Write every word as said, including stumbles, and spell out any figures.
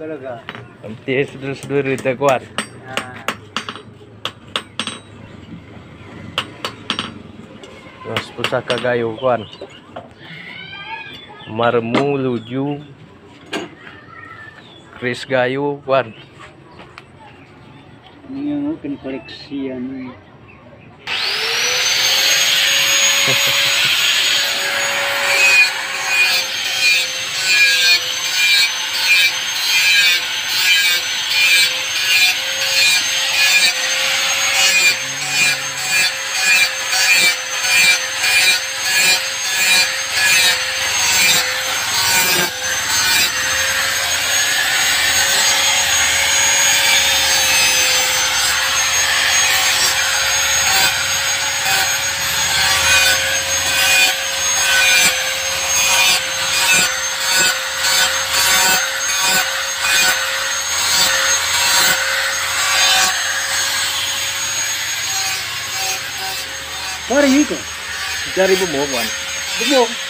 Talaga. Amti sudul-sudul rita kuan. Mas pusaka gayu kuan. Marmu, luju. Kris gayu kuan. Ini kan koleksian. Pare ika. Dari bumok, Wan. Bumok.